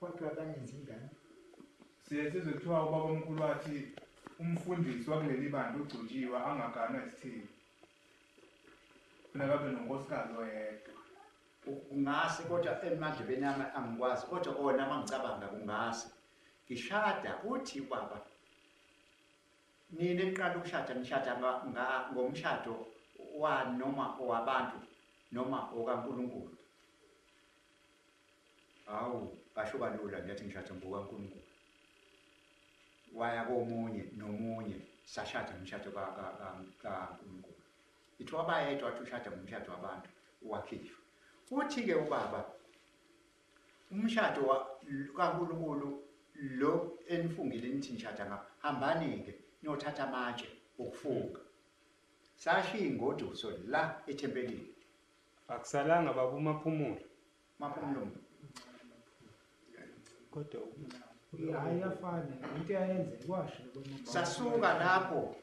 Kwathiwa bangenza ingane. Siye sizwe kuthiwa ubaba omkhulu wathi umfundisi wakuleli bandla ugcotshiwe angaganwa isithembu. Funeka abe nonkosikazi oyedwa. Kungase kodwa emadlebeni ami angikwazi, kodwa kona uma ngicabanga kungase. Ngishada uthi ubaba, nina eniqala ukushada nishada ngomshado wani noma owabantu noma okaNkulunkulu. Hawu, kasho kalula nje athi ngishada ngokaNkulunkulu. Waya komunye nomunye sashada ngomshado kaNkulunkulu. Ithiwa bayedwa wathi ushada ngomshado wabantu wakhishwa. Uthi-ke ubaba umshado kaNkulunkulu lo enifungile nithi nishada ngapha, hambani-ke niyothatha amatshe okufunga. Sashiya ingoduso la ethempelini. Akusalanga baba uMaphumulo. Maphumulo. Kodwa hayi iyafana into eyayenzeka kwasho lo baba. Sasuka lapho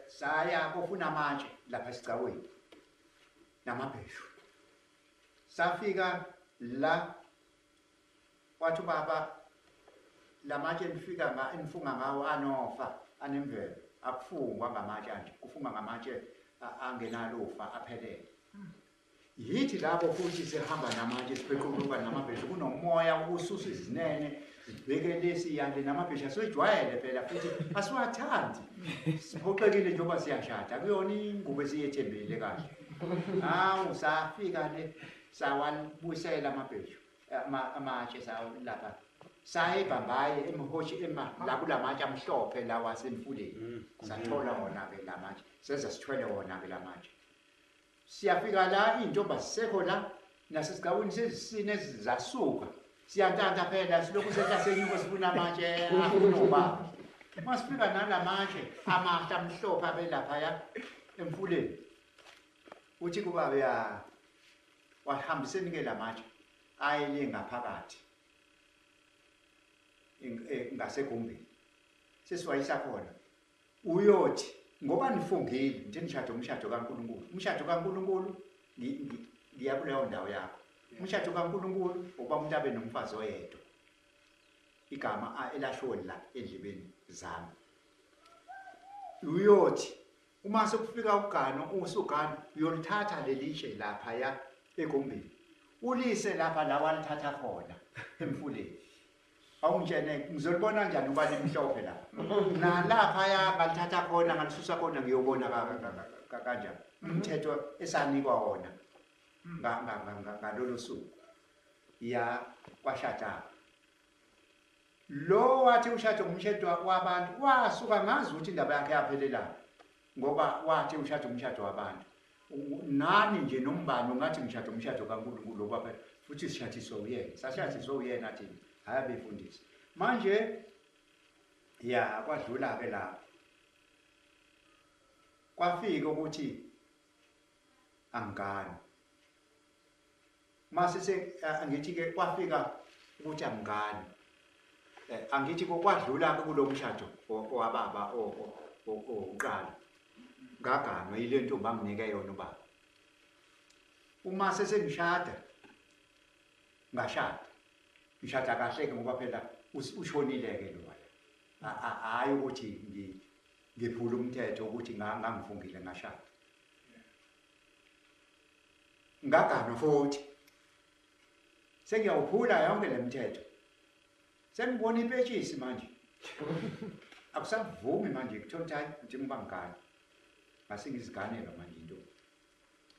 saya kofuna amatshe lapha esigcawini namabheshu. Safika la wathi ubaba lamatshe enifika nga enifunga ngawo anofa anemvelo, akufungwa ngamatshe anje, kufungwa ngamatshe angenalofa aphelele. Yithi lapho futhi sihamba namatshe siphequluka namabheshu, kunomoya ukususa izinene zibheke lesi yale namabheshu asijwayele phela futhi asiwathandi. Siphoxekile njengoba siyashada, kuyona ingubo esiyethembile kahle. Hawu, safika le sawabuyisela amabheshu amatshe sawo lapha. Saya eBhambayi emhoshi ema la kulamatshe amhlophe lawa asemfuleni. Sathola wona ke lamatshe, seza sithwele wona ke lamatshe. Siyafika la iy'ntombi zisekho la nasesigcawini sezisine zasuka. Siyantanta phela silokhu sehla senyuka sifuna amatshe afuna ubaba. Masifika nalamatshe amahle amhlophe abelaphaya emfuleni. Uthi kubaba ya wahambiseni ke lamatshe ayele ngaphakathi ngasegumbini. Sesiwayisa khona. Uyothi ngoba nifungile nje nishada umshado kaNkulunkulu. Umshado kaNkulunkulu ngiya kuleyo ndawo yakho. Umshado kaNkulunkulu uba umuntu abe nomfazi oyedwa. Igama elashiwo la endlebeni zami. Uyothi uma sekufika ugano usugano uyolithatha lelitshe lapha ya egumbini. Ulise lapha la walithatha khona emfuleni. Awungitshene ngizolibona kanjani uba limhlophe lapha? Nalapha ya ngalithatha khona ngalisusa khona ngiyobona kanjani? Umthetho esanikwa wona ngalolu suku ya kwashada. Lo wathi ushade ngumshado wabantu wasuka ngazi ukuthi indaba yakhe yaphelela ngoba wathi ushade umshado wabantu. Nani nje nombani ungathi ngishade umshado kaNkulunkulu ngoba phela futhi sishadiswa uyena. Sashadiswa uyena thina. Hayi abefundisi. Manje ya kwadlula ke lapho. Kwafika ukuthi angigani. Mase se angithi ke kwafika ukuthi angigani. Angithi kokwadlula ke kulomshado owababa oqala. Ngaganwa ile ntombi anginike yona ubaba. Uma sesengishada ngashada. Ngishada kahle ke ngoba phela ushonile ke lo waya. Hayi ukuthi ngiphula umthetho ukuthi ngangifungile ngashada. Ngaganwa futhi. Sengiyawuphula yonke lemithetho. Sengibona ipetshisi manje. Akusavumi manje kuthola ukuthi hayi njengoba ngigana. Ngase ngiziganela manje intombi.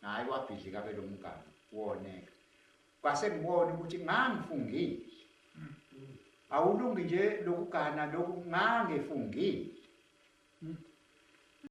Hayi wabhidlika ke lo mgano woneka. Kwase ngibona ukuthi ngangifungile. Awulungi nje lokugana lokhu ngangifungile.